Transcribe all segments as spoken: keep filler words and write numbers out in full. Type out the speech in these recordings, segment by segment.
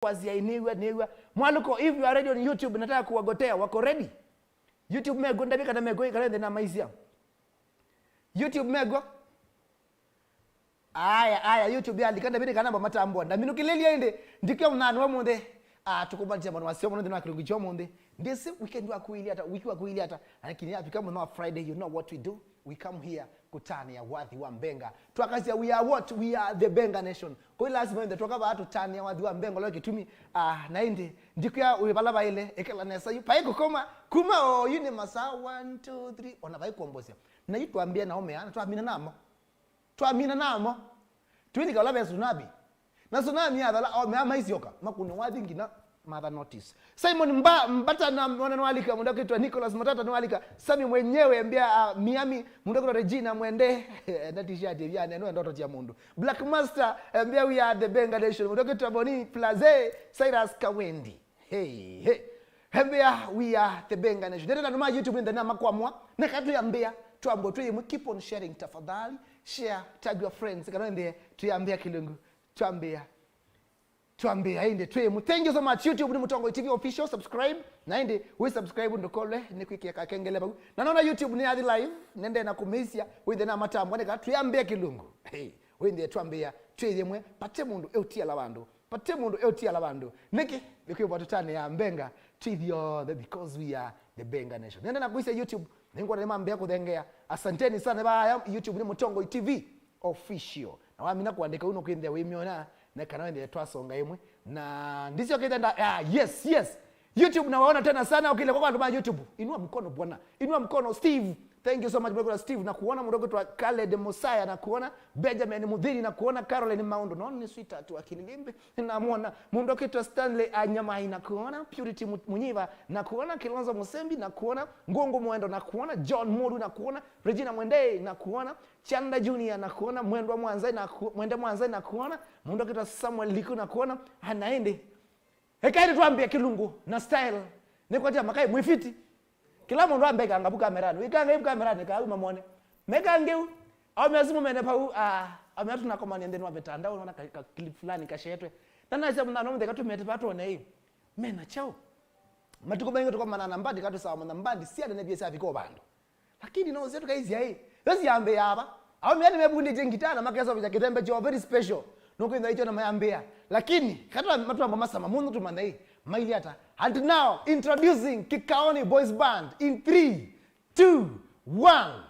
Kwasya, "Nĩw'a, nĩw'a." Mwaluko, if you are ready on YouTube, nataka kuwagotea, wako ready? YouTube mego, ndavika na mego, kana nthĩ na maisha. YouTube mego. Aya, aya, YouTube yalika, ndavika kana matambwa. Ndaminũkĩlĩlya ĩndĩ, ndikyo mnanu wa mũnthĩ. Ah, tukumatia mwana wasio mũnthĩ na kĩlungu kyo mũnthĩ. Ndisi weekend wa kuilyata, wiki wa kuilyata. Lakini yafika mũthenya wa Friday, you know what we do? We come here kũtanĩa wathi wa Mbenga. Twakasya, we are what? We are the Benga Nation. Kwa hiyo lazima ende twaka vaa tũtanĩa wathi wa Mbenga, lo kĩtumi, ah, na ĩndĩ, ndikwĩa wĩ vala vaĩle, ĩkala nesa yu. Vai kũkoma, kuma o yu nĩ masaa one, two, three, ona vai kuombosya. Na yu twambĩa na omea, na twamina namo. Twamina namo. Twĩlika ũla ve tsunami. Na tsunami yathala, omea maisyoka, makũnĩ wathi nginya matha notice. Simon Mba-, Mbata na mwana nĩwalika, mũndũ akwĩtwa Nicholas Matata nĩwalika, Sami mwenyewe embea, ah, Miami, mũndũ akwĩtwa Regina Mwende, na t-shirt ĩvyane, no ndoto cia mũndũ. Black Master, embea we are the Benga Nation, mũndũ akwĩtwa Boni Plaze, Cyrus Kawendi. Hey, hey. Embea we are the Benga Nation. Nende na numa YouTube nende na makwamwa, neka tuyambea, twambo twĩ ĩmwe, keep on sharing tafadhali, share, tag your friends, kana nende tuyambea kĩlungu, twambea. Twambĩa ĩndĩ twĩ mu-, thank you so much. YouTube nĩ Mũtongoi T V Official, subscribe. Na ĩndĩ wĩ subscribe ndũkolwe nĩ kwĩkĩa kakengele vau. Na nona YouTube nĩ yathi live, nende na kũmĩisya, wĩthe na matambwa nĩka twĩambĩa kĩlungu. Hey, wĩthe twambĩa twĩ yĩmwe, pate mũndũ eũtiala vandũ. Pate mũndũ eũtiala vandũ. Nĩkĩ? Nĩkwĩva tũtanĩa Mbenga twĩ thyonthe because we are the Benga Nation. Nende na kũisya YouTube, nĩngwona nĩmambĩa kũthengea. Asanteni sana vaya YouTube nĩ Mũtongoi T V Official. Na wamina kũandĩka ũno kwĩnthĩa wĩmyona, na kana wĩnthĩa twasonga ĩmwe. Na ndisyo kĩtenda, ah, yes, yes. YouTube na waona tena sana, ũkĩle kwa andũ ma YouTube. Inua mkono bwana. Inua mkono Steve. Thank you so much, brother Steve. Na kuona mũndũ kwĩtwa Khaled Mosiah, na kuona Benjamin Muthini, na kuona Caroline Maundu. No nĩ sweetheart wa Kililimbi. Na muona mũndũ kwĩtwa Stanley Anyamai, na kuona Purity Mu-, Munyiva, na kuona Kilonzo Musembi, na kuona Ngungu Mwendo, na kuona John Moru, na kuona Regina Mwende, na kuona Chanda Junior, na kuona Mwendwa Mwanzai, na ku-, Mwende Mwanzai, na kuona mũndũ kwĩtwa Samuel Liku, na kuona Anaende. Ekaĩte twambĩa kĩlungu na style. Nĩkwatya makai mwĩfiti. Kĩla mũndũ ambekanga vu kamerani. Wĩkanga vu kamerani, kaa uma mone. Mekangeu. Au mea simu mene pau, ah, au mea tunakomania nthĩnĩ wa mitandao, unaona ka, ka clip fulani kashetwe. Na nasya mũthano mũtheka tumete patone hii. Mena chao. Matukũ maingĩ tũkomana na mbandi, katusawa na mbandi, siana ne biasa viko vandu. Lakini no zetu kaizia hii. Yo siambe yaba. Au mea nimebundie ngitaa na makesa vya kitembe chao very special. Nukwenda hicho na mayambea. Lakini kata matu amba masama mundu tumanda hii. Maili hata. And now introducing Kikaoni Boys Band in three, two, one.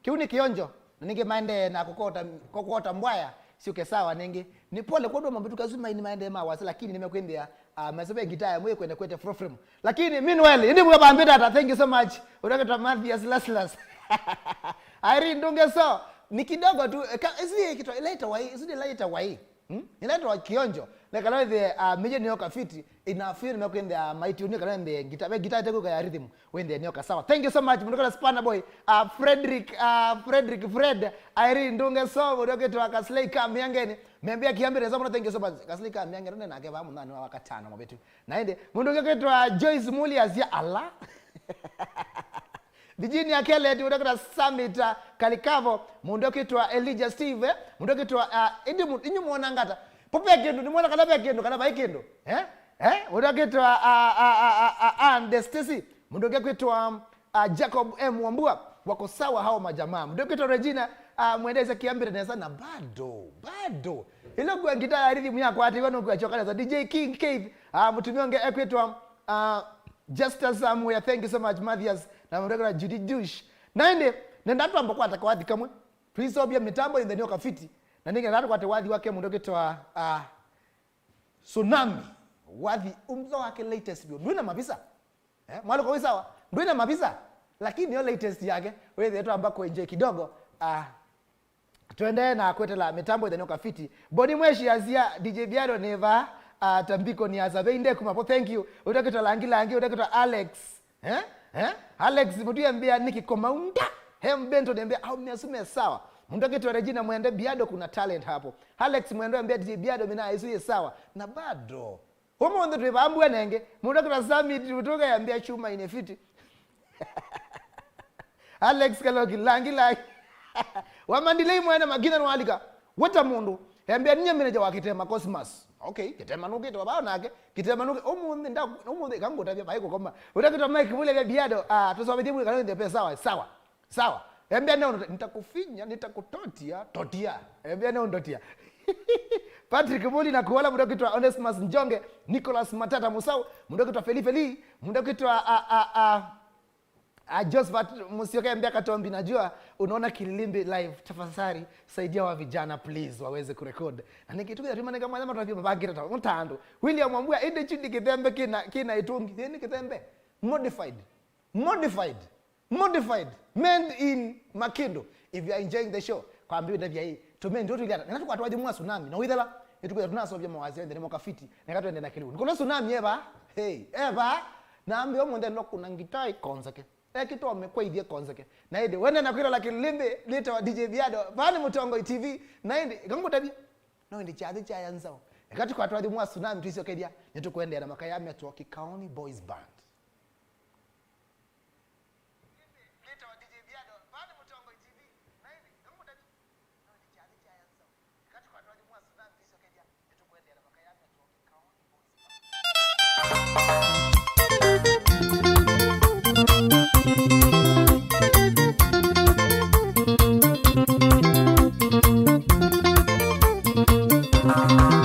Kĩu nĩ kĩonjo, na nĩngĩ maendee na kũkota, kũkota mbwaya syũke sawa nĩngĩ. Nĩ pole kwondũ wa mambĩtuka asu mai nĩ maendee ma wasa, lakini nĩmekwĩnthĩa, ah, maseve ngita yamwe kwenda kwete Fro Frame. Lakini meanwhile, ĩndĩ mwĩ vambĩta ata, thank you so much. Ũndakĩtwa Mathias Laslas. Irene Ndunge so, ni kidogo tu, eka, ĩsu yĩ kĩtwa, ĩlaĩta wai, ĩsu ndĩlaĩta wai. Hmm? Ĩlaĩta wa kĩonjo, na kana wĩthĩe, ah, mĩje nĩyo kafiti, inafio nĩmekwĩnthĩa maitiũnie kana wĩnthĩe ngita, ve ngita ĩtekũka ya rhythm, wĩnthĩe nĩyo kasawa. Thank you so much, mũndũ kana Spanner Boy, ah, Frederick, ah, Frederick Fred, Irene Ndunge so, mũndũ ũkĩtwa Kasley Kamĩangeni, membea kiambire so mũno, thank you so much. Kasley Kamĩangeni, nake va mũnani wa wakatano mabetu. Na ĩndĩ, mũndũ ũngĩ ũkĩtwa Joyce Mulias ya ala. Virginia Keleti, mũndũ ũkĩtwa Samita Kalikavo, mũndũ ũkĩtwa Elijah Steve, eh, mũndũ ũkĩtwa, ah, ĩndĩ mu-, inyu mwona ngata. Po ve kĩndũ, nĩ mwona kana ve kĩndũ, kana vai kĩndũ. Eh? Eh? Mũndũ ũkĩtwa, ah, ah, ah, ah, ah, Ann Destisi, mũndũ ũngĩ ũkĩtwa, ah, Jacob M Wambua, wako sawa hao majamaa. Mũndũ ũkĩtwa Regina, ah, mwendesya kiambire nesa na bado, bado. Ĩla kwa ngita ya rhythm ya kwatiwa no kwa choka nesa. D J King Keith, ah, mũtumia ũngĩ ekwĩtwa, ah, Justus Samuel, thank you so much, Mathias, na mũndũ ũkĩtwa Judy Jush. Na ĩndĩ, nenda twamba kwata kawathi kamwe. Tũisovya mĩtambo ĩnthĩnĩ ũkafiti. Na nĩngĩ nenda tũkwate wathi wake mũndũ ũkĩtwa, ah, Tsunami. Wathi ũmwe wake latest biũ. Ndwĩna mavisa? Eh, mwaluko wĩ sawa? Ndwĩna mavisa? Lakini yo latest yake. Wĩthĩe twamba kũenjoy kidogo. Ah, Twendee na kwetela mĩtambo ĩthene ũkafiti. Boni Mweshi asia, D J Biado nĩ va, ah, Tambiko nĩ asa. Veinde kuma po, thank you. Ũtakĩtwa Langi Langi, ũtakĩtwa Alex. Eh? Eh? Alex, mũtu yambia nĩkĩ komaunda? Hem Bento nĩambia, au mesu me sawa. Mũndũ akĩtwa Regina Mwende, Biado kuna talent hapo. Alex Mwendo yambia D J Biado mina isu ye sawa. Na bado. Ũmũnthĩ twĩ vaa mbua nenge. Mũndũ akĩtwa Summit, ũtũka yambia chuma ine fiti. Alex Kaloki, Langi Langi. Wamandilei mwene makina nwalika. Weta mũndũ. Embea ninye manager wa Kitema Cosmas. Okay, Kitema nũkĩte vaa nake. Kitema nũkĩ. Ũmũnthĩ nda, ũmũnthĩ kangũtavya vai kũkoma. Ũtakĩtwa Mike Vule vya Biado. Ah, tusovithie mwĩ kana ndio pesa sawa. Sawa. Sawa. Embea neo nitakufinya, nitakutotia, totia. Embea neo ndotia. Patrick Muli na kuola, mũndũ akĩtwa Onesmus Njonge, Nicholas Matata Musau, mũndũ akĩtwa Feli Feli, mũndũ akĩtwa, a, a, a, a, Josephat Musyoka, embea Katombi, najua unaona Kililimbi live, tafadhali saidia wa vijana please waweze kurekod. Na nĩkĩtukĩa tumanĩka mwanya matwavyo mavangĩte ta mũtando. William Wambua, ĩndĩ chindi kĩthembe kĩna, kĩna ĩtungi, thĩnĩ kĩthembe. Modified. Modified. Modified, made in Makindo. If you are enjoying the show, kwambia ndavya hii. Tumendi tu iliata. Na tukwatwa thimu wa Tsunami. Na withela, itukuya tunasovya mawazio ndene mokafiti. Na katwende na kiliu. Nikono Tsunami eva. Hey, eva. Na ambi omunde no kuna ngitai konzeke. E kito me kwa idie konzeke. Na ede wende na kwira la kilimbi lita wa D J Biado. Vani Mutongo T V. Na ende kangu tabi. No ende chathi cha yanzao. Ekati kwatwa thimu wa Tsunami tuisio kedia. Nitukwendea na makaya metwa Kikaoni Boys Band. Lita wa D J Biado, vani Mutongo T V, na ĩndĩ, ngamũtavya, no nĩ kyathĩ kya ya nzaũ. Eka tũkwatwa thimu wa Tsunami tũisokethya, nĩtũkwendeea na makaya metwa Kikaoni Boys Band.